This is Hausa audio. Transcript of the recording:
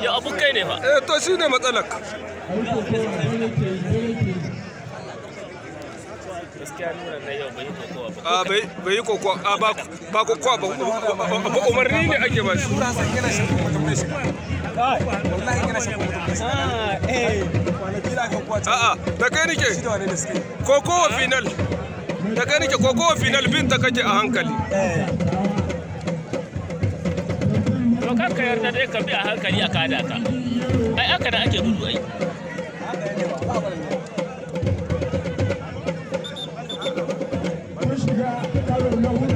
Ya abokai ne fa. Eh to shine matsalar. Gaskiya nuna na yau bai yi kokowa ba. A bai yi kokowa a ba ba kokowa ba, umarni ne ake ba shi. A'a da kai nike kokowa final, da kai nike kokowa final bin ta kake a hankali. To kar ka yarda dai ka bi a hankali a kada ka. Ai aka da ake gudu ai. Mun shiga karo na hudu.